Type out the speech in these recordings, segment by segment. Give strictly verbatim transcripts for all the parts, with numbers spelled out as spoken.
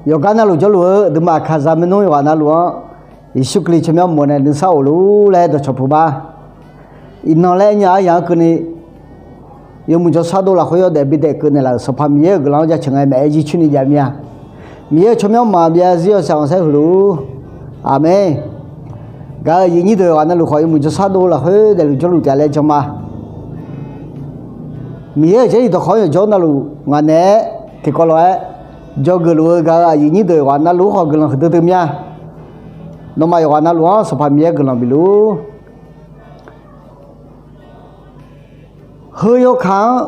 Yawqgar navluf jawrluf-eu aqduimaf kaqzaq maernmr yawqghaq navluf-anr Yeqsur Kali tsawrmyanr mawf nae nuisar of luf laer dawqcawq puq ma. Iqnan laer aernya aryaq-anr keuvni, yawmuiq jawrshar dov lafkhoer yawdaef bidaef keuv naeqlaf-euq Sanqpaq Miqyaer-euq guiqlanq-anr jaceuq ngae maeq-aer jircoer ni jav mir-a. Miqyaer-euq tsawrmyanr maqbyav zir yawshaef khanqsaer huiq luf-ur. Aqmeq. Gaq-euq aqyuif nyir deuq yawqghaq navluf khawf yawmuiq jawrshar dov lafkhoer daefluf jawrluf taef laer jan ma. Miqyaer-euq jarlif dawqkawq-anr yawqjawr navluf ngaq naeq-aer tiqkawv lof-aer dzawgeuf luf-eu gaq-euq aqyuif nyir deuq yawqghaq navluf khawf guiqlanq huiqdui dui mir-a. Nawmaf yawqghaq navluf-anr Sanqpaq Miqyaer guiqlanq bif luf-ur. Heu yawkaq-anr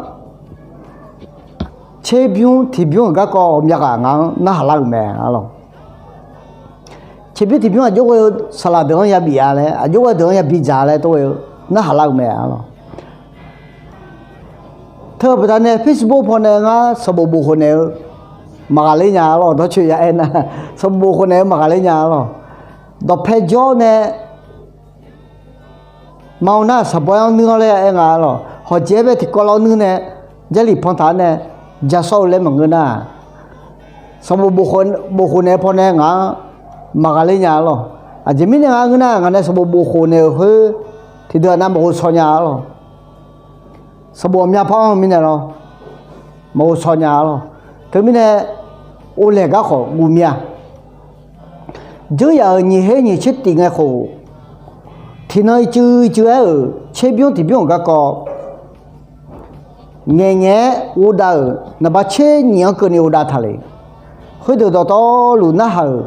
tserbymr tiqbymr-euq garkawv ghawqmya ghaq ngaq-anr narhaq lar-euq mae arlawq. Tserbymr tiqbymr aqjox ghae-eu saqlaq deuq-anr yabif-a laer, aqjox ghae deuq-anr yabi dzaq laer tov ghae-eu narhaq lar-euq mae arlawq. Teu-eu baqdanae Facebook pawnae ngar sanqbof bof khof naeq-eu maqghaq ler nya arlawq. Dawrcoeni ya aernar, sanqbof bof khof naeq-eu maqghaq ler nya arlawq. Dawqpae jawr nae ma-eu nar saqbawr-anr nuir-awr laer aer nga arlawq. Hawqjeq-aer bae tiqkawv lawr nuir nae jarlif pantaq-awr nae ja sawr-eu laer maqngeur nar, sanqbof bof khof naeq-eu pawnae ngaq-anr maqghaq ler nya arlawq. Aqjeq mirnae nga ngeur nar, ngaq nae sanqbof bof khof naeq-euq khoer tiqdeuq-aq nav maqghov shaw nya arlawq. Sanqbof aqmya par-anr-eu mirnae lawr, maqghov shaw nya arlawq. Teumirnae, ovlaeq gar khawf guv mir-a. Dzeur yaf-euq nyiq her nyiq tser tif ngae khof, tiqnan ircuiv ircuiv aer-euq tserbymr tiqbymr-euq garkawv ngaeq ngaeq-aer ghov dav-euq naqba tser nyiq-anr keuvni ghov dav taq le. Khoerdeuq dawqtawvluf narhaq-euq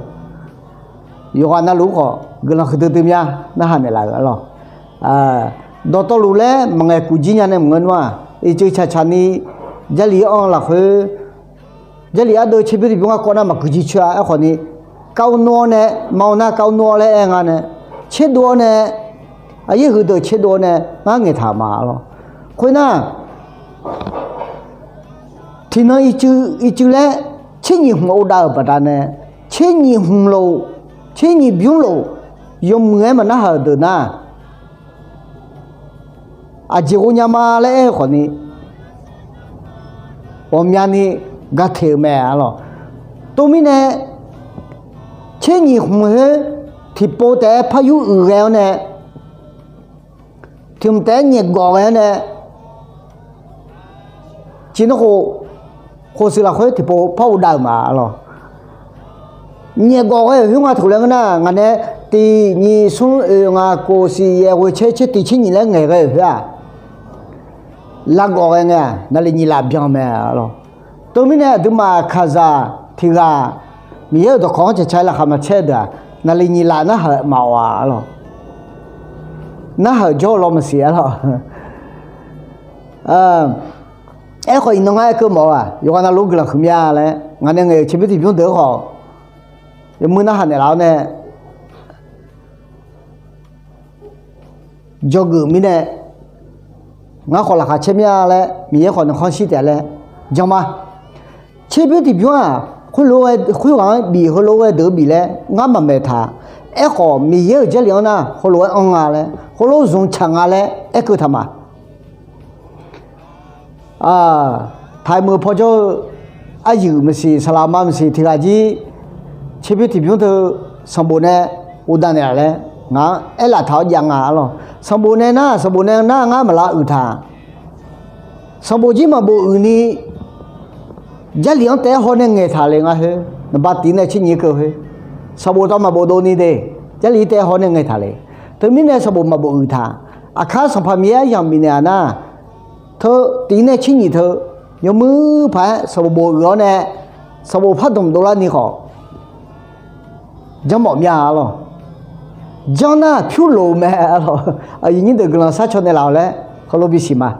yawqghaq navluf-ur khawf guiqlanq huiqdui dui mir-a. Narhaq naeqlaf-euq arlawq. Dawqtawvluf laer maqngaeq kuq jir nya nae maqngeur nmr-aq, ircuiv tsaqtsaq ni jarlif-anr lafkhoer, jarlif ardeuv tserbymr tiqbymr garkawv nar maqguiq jir coer-a. Aerkhawf ni, kav nmr-awr nae, ma-eu nar kav nmr-awr laer aer nga nae, tserdov-awr nae, aqyaer huiqdeuq tserdov-awr nae ngar ngaeqtaq ma arlawq. Khoernar, tiqnan ircuiv laer tser nyiq hmq ghov dav-euq baqdanae, tser nyiq hmq lof, tser nyiq bymr lof, yawmuiq-aer maqnarhaq-euq deuq nar, aqjeq ghov nya ma laer aer-eu khawf ni, ghawqmyani ga teq-euq mae arlawq. Tov mirnae, tser nyiq hmq khoer tiqpov taef-aer par yur uiq ghae-awr nae, tiq hmq taef-aer nyaef gawf ghae-awr nae, ciqnan khof, khof siq lafkhoer tiqpov par ghov dav-euq ma arlawq. Nyaef gawf ghae-euq khoer nga taq laer ngeur nar, ngaq nae tiq nyiq smr oeq ngaq kof siq yaeq ghoeq caer tser tiq tser nyiq laer ngaeq ghae-euq khoer-aq, lavgawf ghae ngae-aq, naqli nyiq laf byan mae arlawq. Teumirnae aqduimaf kaqzaq tiq ghaq Miqyaer-euq dawqkawq-anr caqca-aer laqkhaq maqcaer-eu deuq-aq, naqli nyiq laf narhaq-euq maqawf-a arlawq. Narhaq-euq jawr-eu law maqsiq arlawq. Aerkhawf iqnan ngar aerkeuv mawf-eu-aq, yawqghaq navluf-anr guiqlanq huiq mir-a laer ngaq nae ngaeq-euq tserbymr tiqbymr deuq-anr khawf, yawmuiq narhaq naeqlaf-awr nae dzawgeuf mirnae, ngar khawf laqkhaq caer mir-a laer Miqyaer khawf nuikhanr shir taef laer jan ma. Tserbymr tiqbymr-aq, khoerlof-aer khoerghaq-anr bif heulof-aer deuq-eu bif laer ngar maqmaeq taq. Aerkhawf Miqyaer-euq jarlif-anr nar heulof-aer anr nga laer, heulof zmq tsaq nga laer aerkeuv taq ma. Taqmuiq pawjawr-eu aryuif maqsiq, saqlaq ma maqsiq tiq ghaq jir, tserbymr tiqbymr teu sanqbof nae uvdav naeqlaf laer ngaq-anr aerlaf taq-awr jav nga arlawq. Sanqbof nae nar, sanqbof nae nar ngar maqlav uiq taq. Sanqbof jir maqbof uiq ni, jarlif-anr taef-aer haw nae ngaeq taq le ngar khoer. Naqba tiq nae tser nyiq keuv khoer, sanqbof tawv maqbof dov ni de, jarlif-ir taef-aer haw nae ngaeq taq le. Teumirnae sanqbof maqbof uiq taq. Aqkar Sanqpaq Miqyaer aryamq bifnaeq-aq nar, teu tiq nae tser nyiq teu, yawmuiq paq-aer sanqbof bof uiq-awr nae, sanqbof par dmq dovlar ni khawf, janrmawf mir-a arlawq. Janr nar pyur loq-eu mae arlawq. Aqyuif nyir deuq guiqlanq sharcaw naeqlaf-awq laer heulof bisiq ma.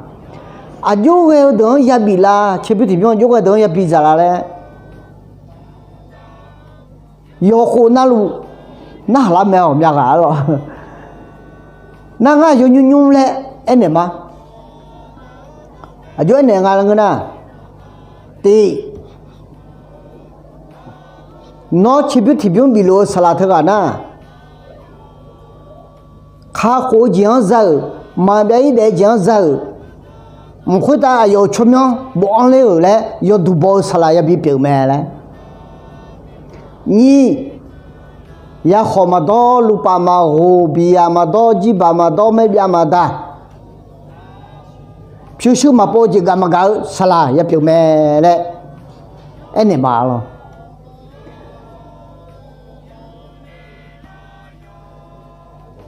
Aqjox ghae-eu deuq-anr yabif la, tserbymr tiqbymr aqjox ghae deuq-anr yabif dzaq la laer yawqkhof navluf narhaq lar mae-awq, myavghaq arlawq. Nar ngar yawnymr nymr laer aernaeq ma. Aqjox aernaeq nga laer ngeur nar, tiq, nawr tserbymr tiqbymr bifluf-eu saqlaq teughaq nar, kakhof-eu jeq-anr za-euq, maqbyav-ir daef-eu jeq-anr za-euq, mq khoertav aqyawf-euq tsawrmyanr bofanr ler-euq laer yawduq baw-eu saqlaq yabi pyeuf-euq mae laer. Nyiq, yakhawq maqdawr, luvpaf maqghoq, biqyaq maqdawr, jirbaq maqdawr, maerbyav maqdaq, pyurshuir maqpov, jeqgaf maqgaf-eu saqlaq yapyeuf mae laer aernaeq ma lawq.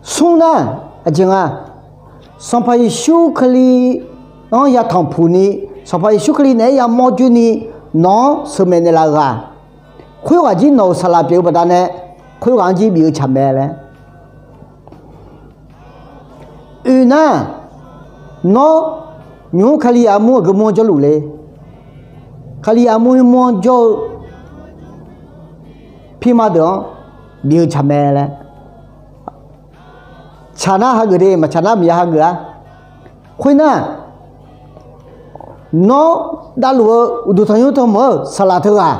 Smr nar, aqjeq nga, Sanqpaq Yeqsur Kali-anr yatanq puq ni, Sanqpaq Yeqsur Kali naeq-aer yamawr joer ni, nawq-anr sheuqmaeq naeqlaf-eu ghaq, khoerghaq jir nawq-euq saqlaq pyeuf-eu baqdanae, khoerghaq-anr jir bif-eu tsaq mae laer. Oeq nar, nawr nymq-mr Kalizaq armur aqgeu mur-anr jawrluf le. Kalizaq armur khoermur-anr jawr-eu pirma deuq-anr bif-eu tsaq mae laer. Tsaq nar hageuf de, maqtsaq nar maqya hageuf-a. Khoernar, nawr davluf-eu uqduq tanqnymr tanqmawq-eu saqlaq teughaq,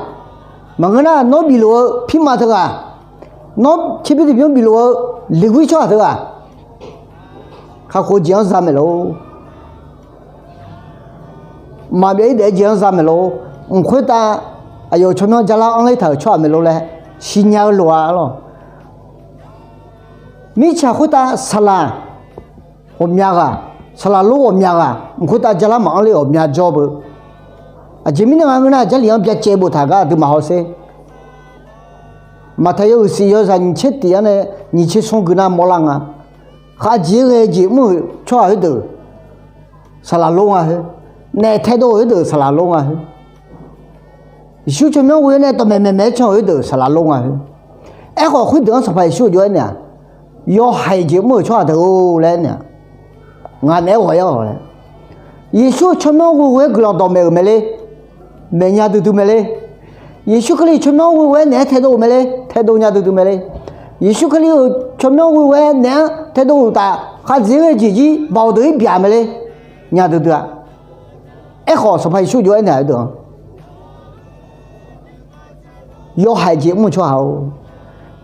maqngeur nar nawr bifluf-eu pirma teughaq, nawr tserbymr tiqbymr bifluf-eu leqghoer tsawrhaq teughaq, kakhof-eu jeq-anr za maeq lor. Maqbyav-ir daef-aer jeq-anr za maeq lor. Mq khoertav aqyawf-euq tsawrmyanr jarlar anrler taq-euq tsawrhaq maeq lor laer siqnya-eu loq-a lawq. Mirtsaq khoertav saqlaq ghawqmya ghaq, saqlaq lor ghawqmya ghaq, mq khoertav jarlar maqanr le ghawqmya jawr beu. Aqjeq mirnae nga ngeur nar, Jarlif-anr byacaevbof taq gar aqduimaf hawsher. Maqtaq yawhuiq siq yawzaq nyiq tser tiq-anr nae nyiq tser smr gui nar mawrlar nga. Khavjeq ghae jeq mr-euq tsawrhaq khoerdeuq saqlaq lor nga khoer. Naef taedov-euq khoerdeuq saqlaq lor nga khoer. Yeqsur tsawrmyanr ghoe-aer nae dawqmaeq maeqmaeq-aer can-euq khoerdeuq saqlaq lor nga khoer. Aerkhawf khoerdeuq-anr Sanqpaq Yeqsur aqjox aernaeq-aq, yawhaiq jeq mr-euq tsawrhaq deuq-or laer aernaeq-aq, ngaq naeq-aer ghawq-aer-awq laer. Yeqsur-euq tsawrmyanr ghoe ghoe-aer guiqlanq dawqmaeq-euq mae le. Maeqnya duidui mae le. Yeqsur Kali tsawrmyanr ghoe ghoe-aer naeq-aer taedov-eu mae le. Taedov nya duidui mae le. Yeqsur Kali-euq tsawrmyanr ghoe ghoe-aer naeq-aer taedov-euq taf khaqdzeq ghae jeq jir baoq deuq-ir byaq mae le. Nya duidui-a. Aerkhawf Sanqpaq Yeqsur jov-aer naeq-eu deuq-anr, yawhaiq jeq mr-eu tsawrhaq-or,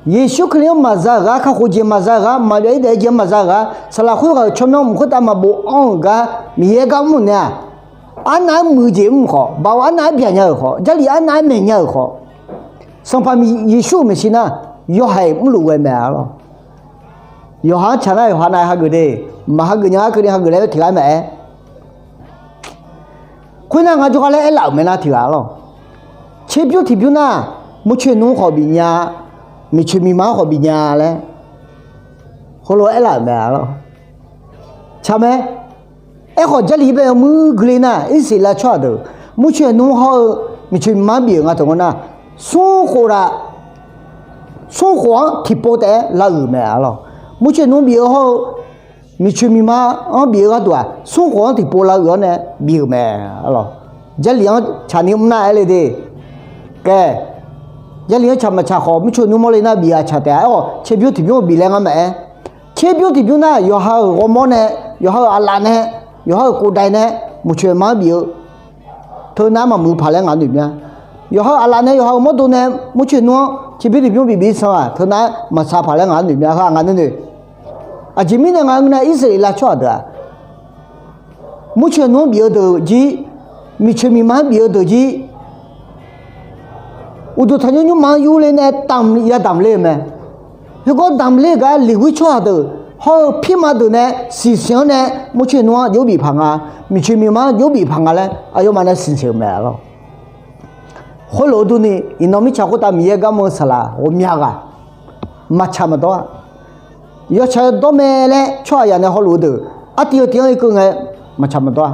Yeqsur Kali-anr maqza-euq gar, kakhof jeq maqza-euq gar, maqbyav-ir daef-eu jeq-anr maqza-euq gar, saqlaq khoerghaq-euq tsawrmyanr mq khoertav maqbof anr-euq gar, Miqyaer gar mr-eu nae-aq, arnav-aer muiq-eu jeq mr-euq khawf, baoq arnav-aer byaq nya-euq khawf, Jarlif arnav-aer maeq nya-euq khawf, Sanqpaq Yeqsur-euq maeqshi nar, yawhaiq mrluf ghae mae-a lawq. Yawqha-anr tsaq nar yawqha nav hageuf de, maq hageuf nya-ar keuvni hageuf laer tiq ghaq maqaer. Khoernar ngar jawrgar laer aerlaf-euq mae nar tiq ghaq lawq. Tserbymr tiqbymr nar, murcoeq nmr khawf bif nya, miqcoeq miqma-anr khawf bif nya laer heulof aerlaf-euq mae-a lawq. Tsaq mae. Aerkhawf Jarlif-ir bae yawmuir guiqle nar, Irsaqleqlav tsawrhaq deuq murcoeq nmr hawr-eu miqcoeq miqma-anr bif-euq nga teu ngeur nar, smr khof laf, smr khof-anr tiqpov taef-aer lav uiq mae-a lawq. Murcoeq nmr bif-eu hawr-eu miqcoeq miqma-anr bif-eu gharduq-aq, smr khof-anr tiqpov lav uiq-awr nae bif-euq mae-a lawq. Jarlif-anr tsaqni mr nar aer le de. Khaer, Jarlif-anr tsaq maqtsaq khawf, murcoeq nmr mawrle nar bif-a tsaq taef-a. Aerkhawf tserbymr tiqbymr-eu bif laer ngar maqaer. Tserbymr tiqbymr nar yawqha-euq ghawrmawr nae, yawqha-euq aqlaf nae, yawqha-euq khofdaiq nae, murcoeq ma-anr bif-eu teunav maqmuiq paq laer ngaq noeq mya. Yawqha-euq aqlaf nae yawqha-euq mawrdo nae murcoeq nmr-anr tserbymr tiqbymr bif bif san-aq, teunav-aer maqsaq paq laer ngaq noeq mya. Heu ngaq noeq noeq. Aqjeq mirnae nga ngeur nar, Irsaqleqlav tsawrhaq deuq-aq, murcoeq nmr-anr bif-eu deuq jir, miqcoeq miqma-anr bif-eu deuq jir, uqduq tanqnymr nymrma-anr yurle nae damq yadamq ler-eu mae. Khoergar damq ler-eu gar leqghoer tsawrhaq deuq hawr-eu pirma deuq nae siqsiq-anr nae murcoeq nmr-anr jov bif paq nga, miqcoeq miqma-anr jov bif paq nga laer aqyawfmaf nae siqsiq-euq mae-a lawq. Khoerlof-eu durni, iqnan mirtsaq khoertav Miqyaer gar mr-eu saqlaq ghawqmya ghaq maqtsaq maqdawr-a. Yawtsaq yawdawr mae laer tsawrhaqzaq nae hawluf-eu deuq, artiv-eu tiv-anr irkeuv ngae maqtsaq maqdawr-a.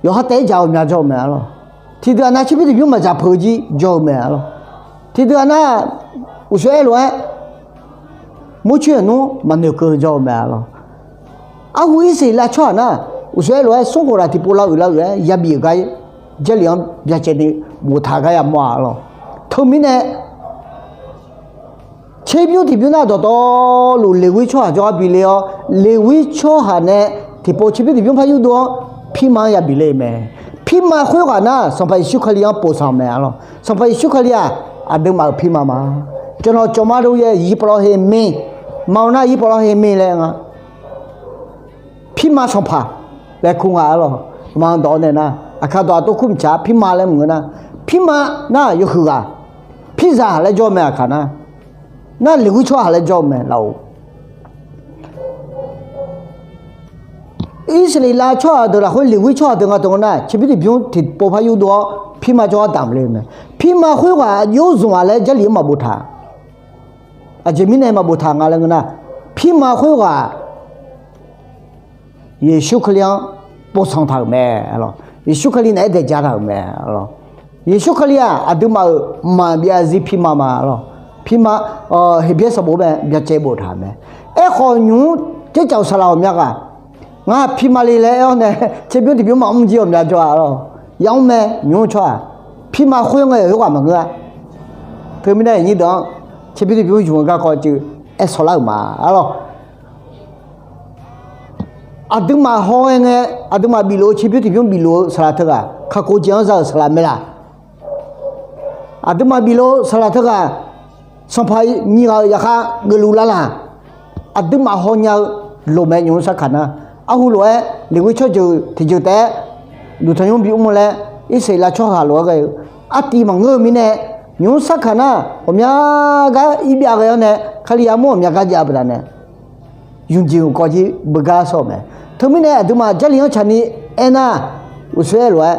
Yawqha taef-aer dzaq-eu mya jawr-eu mae-a lawq. Tiqdeuq-aq nar tserbymr tiqbymr maqdzaq peuq-eu jir jawr-eu mae-a lawq. Tiqdeuq-aq nar uqshoe aerlof-aer murcoeq nmr maqnoeq keuv jawr-eu mae-a lawq. Arhu Irsaqleqlav tsawrhaq nar, uqshoe aerlof-aer smr khof laf tiqpov lav uiq lav uiq-aer yabi-euq gar, Jarlif-anr byacaevni boftaq gar yamawr-a lawq. Teumirnae tserbymr tiqbymr nar dawqtawvluf leqghoer tsawrhaq jawrgar bi le-awr, leqghoer tsawrhaq nae tiqpov tserbymr tiqbymr par yurdov-awr, pirma-anr yabi le-eu mae. Pirma khoerghaq nar Sanqpaq Yeqsur Kali-anr povsanq mae-a lawq. Sanqpaq Yeqsur Kali-aq aqduimaf-euq pirma ma. Cawqnawq cawqma dov yaer yir pawlawr her mir, ma-eu nar yir pawlawr her mir laer nga. Pirma sanqpaq laer kur nga-a lawq. Ma dawq-awr nae nar, aqkar dawq aqtov kur mqtsaq-a, pirma laer mq ngeur nar, pirma nar yawhuiq ghaq Pirdzaq laer jawr-eu mae aqkaq nar. Nar Leqwir tsawrhaq laer jawr-eu mae laf-or. Irsaqleqlav tsawrhaq deuq lafkhoer Leqwir tsawrhaq deuq nga teu ngeur nar, tserbymr tiqbymr tiqpov par yurdov-awr pirma jawrgar damq le-eu mae. Pirma khoerghaq aqjox zmq-a laer Jarlif-anr maqboftaq. Aqjeq mirnae maqboftaq nga laer ngeur nar, pirma khoerghaq Yeqsur Kali-anr povsanq taq-euq mae. Yeqsur Kali naeq-aer daeq ja taq-euq mae. Yeqsur Kali-aq aqduimaf-euq maqbyav zir pirma ma. Pirma, Heqbyaer sanqbof mae byacaev boftaq-euq mae. Aerkhawf nymq-mr tsercaf-euq saqlaq ghawqmya ghaq, ngar pirma le laer aer-awr nae tserbymr tiqbymr maqmr jir ghawqmya jawr-a lawr. Yamr mae nymq-mr tsawrhaq, pirma khoer ngae-euq khoerghaq maqngeur-a. Teumirnae aqnyir deuq-anr tserbymr tiqbymr zmq-eu garkawv cuiv aer sawlar-euq ma. Arlawr, aqduimaf hawngae ngae, aqduimaf bifluf-eu tserbymr tiqbymr bifluf-eu saqlaq teughaq kakhof-eu jeq-anr za-euq saqlaq mae laq? Aqduimaf bifluf-eu saqlaq teughaq sanqpaq nyiq ghaq-euq zaqkhav geufluf lar laq? Aqduimaf hawnya-eu loqmaeq nymq-mr sarkaq nar, arhu lof-aer Leqwir tsawrjeuq tiqjeuq taef-aer duqtanqnymr bimr-eu laer Irsaqleqlav tsawrhaq lof-aer ghae-eu artiv maqngeur-eu mirnae, nymq-mr sarkaq nar ghawqmya gar irbyav ghae-awr nae Kalizaq mawr ghawqmya gar jav-eu baqdanae yawqjeq-euq kawv jir beugar sawr-euq mae. Teumirnae aqduimaf Jarlif-anr tsaqni aernar, uqshoe aer lof-aer,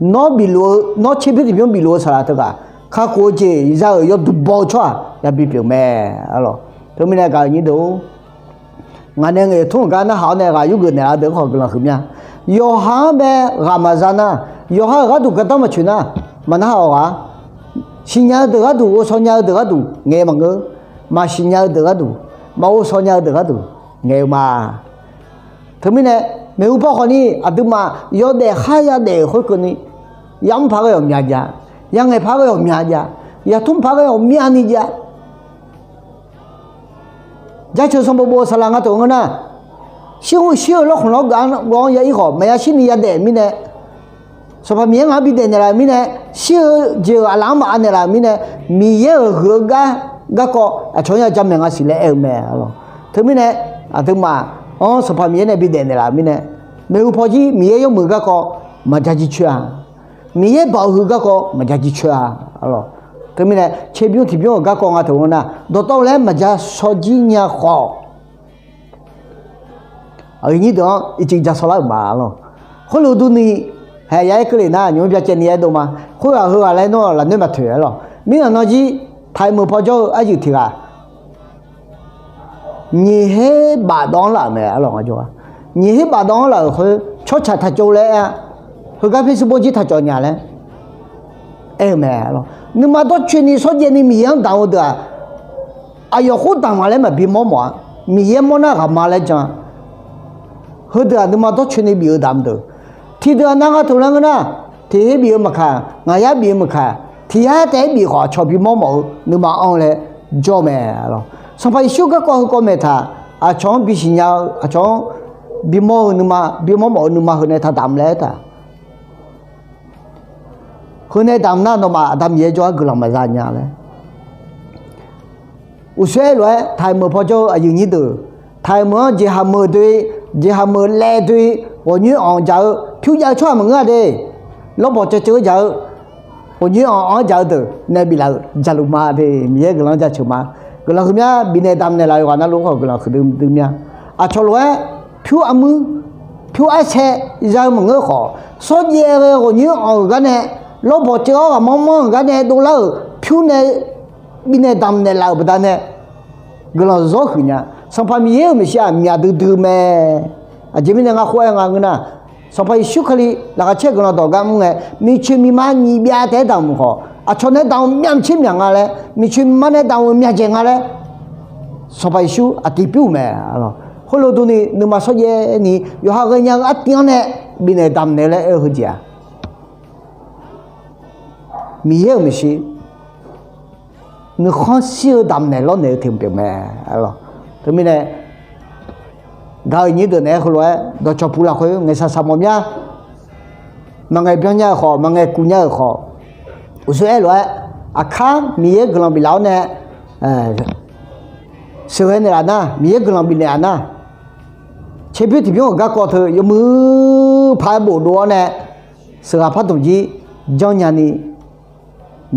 nawr bifluf-eu, nawr tserbymr tiqbymr bifluf-eu saqlaq teughaq kakhof-eu jeq za-euq yawduq baw-eu tsawrhaq yabi pyeuf mae. Arlawr, teumirnae gaq-euq nyir deuq-or, ngaq nae ngaeq tmr-euq gar narhaq-awr nae ghaq yurgeuf naeqlaf-eu deuq khawf guiqlanq huiq mya. Yawqha-anr bae ghaq maqza nar, yawqha-euq gharduq gardanr maqtsoeq nar, maqnarhaq-awq ghaq. Siqnya-eu deuq gharduq, ghovshaw nya-eu deuq gharduq ngaeq-eu maqngeur. Maqsiq nya-eu deuq gharduq, maqghovshaw nya-eu deuq gharduq ngaeq-eu ma. Teumirnae, maeqhu paw khawfni aqduimaf yawdaef khar yadaef-euq khoerkeuvni, yamr paq ghae ghawqmya jav, yangaeq paq ghae ghawqmya jav, yaqtmr paq ghae ghawqmyani jav. Jaceuq sanqbof bof-eu saqlaq nga teu ngeur nar, shir-eu shir-eu lawrkhanq lawrgaf-anr ghaw-anr ya ir khawf maqya shirni yadaef mirnae, Sanqpaq Miqyaer ngaq-anr bidaef naeqlaf-euq mirnae, shir-eu jeq-euq aqlaf-anr maqav naeqlaf-euq mirnae, Miqyaer-euq huiq-eu gar garkawv aqcawq-anr ya jamaeq nga siq laer aer-eu mae. Teumirnae aqduimaf-anr Sanqpaq Miqyaer nae bidaef naeqlaf-euq mirnae, maeqhu paw jir Miqyaer yawmuiq garkawv maqja jircoer-a. Miqyaer baoq huiq garkawv maqja jircoer-a. Teumirnae tserbymr tiqbymr-euq garkawv nga teu ngeur nar, dawqtawvluf-aer maqja shawr jir nya khawf, aqyuif nyir deuq-anr iqcuiv ja shawrlar-euq ma lawr. Khoerlof durni, haeq ya-aer keuvle nar nymq-mr byacaevni aer dov ma. Khoerghaq heughaq laer nawr lafnoer maqtoeq-a lawr. Mirghaq nan jir taq-euq meuq paw jawr-eu arjuif tiq ghaq nyiq her baf dawv-anr laf-euq mae. Arlawq, nyiq her baf dawv-anr laf-euq khoer tsawrcaq taq cawv laer aer-a. Heugar Facebook jir taq cawv nya laer aer-eu mae. Nuima dawrcoeni shawrjaev ni Miqyaer-anr damq-eu deuq-aq, aqyawf khoer damq nga laer maqbi mawr mawf-a. Miqyaer mawr nar ghaqma laer jan-a. Heudeuq-aq nuima dawrcoeni bif-eu damq deuq, tiqdeuq-aq nar nga teu lar ngeur nar, tiq her bif-eu maqkaq, ngaq yar bif-eu maqkaq, tiq yar taef-aer bif khawf aqcawq bimawr mawf-eu nuima anr laer jawr mae. Sanqpaq Yeqsur garkawv heukawv maeqtaq, aqcawq-anr bisiq nya-eu, aqcawq-anr bimawr-eu nuima, bimawr mawf-eu nuima heu nae taqdamq laer aertaq, heu nae damq nar nawmaf Aqda Miqyaer jawrgar guiqlanq maqza nya laer. Uqshoer aer lof-aer taq-euq meuq paw jawr-eu aqyuif nyir deuq, taq-euq meuq-anr jeqhaq meuq doe, jeqhaq meuq laev doe, ghawqnyoer anq-eu jaq-eu pyur jav-eu tsawrhaq maqngeur-a de. Lawrbawq ceuv ceuv-eu jaq-eu, ghawqnyoer anq-anr jaq-eu deuq nae biflaf-euq jaqluf ma de. Miqyaer guiqlanq jaceuq ma. Guiqlanq heumya bifnaeq damq naeqlaf yawqghaq navluf khawf guiqlanq huiqdui dui mya. Aqcawq lof-aer pyur armuir, pyur arsae za-eu maqngeur khawf, shawrjaev ghae ghawqnyoer anq-euq gar nae, lawrbawq ceuv-awr ghaqmanr manr-euq gar nae dovlar-euq pyur nae bifnaeq damq naeqlaf-euq baqdanae guiqlanq zawr huiq nya. Sanqpaq Miqyaer-euq maeqshi-aq myaq duidui mae. Aqjeq mirnae ngar khoer-aer nga ngeur nar, Sanqpaq Yeqsur Kali laqkhaq caer guiqlanq dawq gar mr ngae, miqcoeq miqma nyiq byav taef-aer damq-euq khawf, aqcawq nae damq-eu myavtser myaq nga laer, miqcoeq miqma nae damq-euq myaqdzaeq nga laer, Sanqpaq Yeqsur aqtiv pyur-euq mae. Khoerlof durni nuima shawrjaev ni yawqha ghaenya-eu artiv-anr nae bifnaeq damq naeq laer aer-eu heujeq-aq, Miqyaer-euq maeqshi nuikhanr shir-eu damq naeq lawrnaeq-eu teq pyeuf mae. Teumirnae gaq-euq nyir deuq naeq-aer heulof-aer dawqcawq puq lafkhoer ngaeqshaq shaq mawf mya. Maqngaeq byan nya-euq khawf, maqngaeq kuv nya-euq khawf, uqshoe aer lof-aer, aqkar Miqyaer guiqlanq biflaf-awr nae sheuqghae naeqlaf nar, Miqyaer guiqlanq bifnaeq-aq nar, tserbymr tiqbymr-euq garkawv teu yawmuiq paq-aer bofdov-awr nae sheuqghaq pardmq jir janrnya ni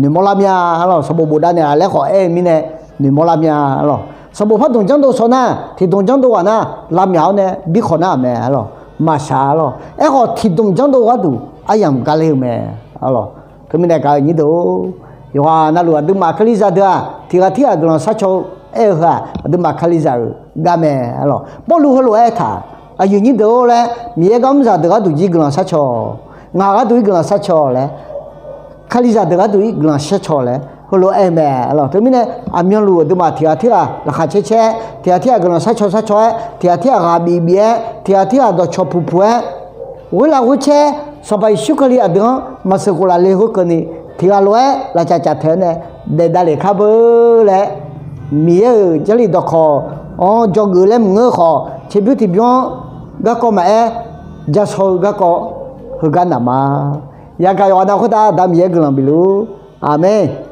noeqmawr lar mya arlawq. Sanqbof bofdav naeqlaf laer khawf aer-eu mirnae noeqmawr lar mya arlawq. Sanqbof pardmq janrdov shaw nar, tiqdmq janrdov ghaq nar lavmyaq-awr nae birkhawf nar-aq mae arlawq. Maqshaq arlawq. Aerkhawf tiqdmq janrdov gharduq aryamq gale-eu mae arlawq. Teumirnae gaq-eu nyir deuq-or, yawqghaq navluf aqduimaf kalizaq deuq-aq tiqghaq tirghaq guiqlanq sharcaw-eu aer-eu heu-aq, aqduimaf kalizaq-euq gar mae arlawq. Pawrluv heulof-aer aertaq, aqyuif nyir deuq-or laer, Miqyaer gar mrzaq deuq gharduq jir guiqlanq sharcaw, ngaq gharduq-ir guiqlanq sharcaw laer, kalizaq deuq gharduq-ir guiqlanq sharcaw laer heulof-aer aer-eu mae arlawq. Teumirnae aqmyanluf aqduimaf tiqghaq tirghaq laqkhaq caer caer-aer, tiqghaq tirghaq guiqlanq sharcaw sharcaw-aer, tiqghaq tirghaq ghaq bif bif-aer, tiqghaq tirghaq dawqcawq puq puq-aer, ghoer laf ghoer caer, Sanqpaq Yeqsur Kali aqdui-anr maqsheuq khof laf le khoerkeuvni, tiqghaq lof-aer lafcaf caf taeq-awr nae daef davlef kar beur laer, Miqyaer-euq Jarlif dawqkawq-anr dzawgeuf laer maqngeur khawf, tserbymr tiqbymr-anr garkawv maqaer, ja shaw-eu garkawv heugar naq ma. Yagaq yawqghaq nav khoertav Aqda Miqyaer guiqlanq bifluf-ur. Aqmeq.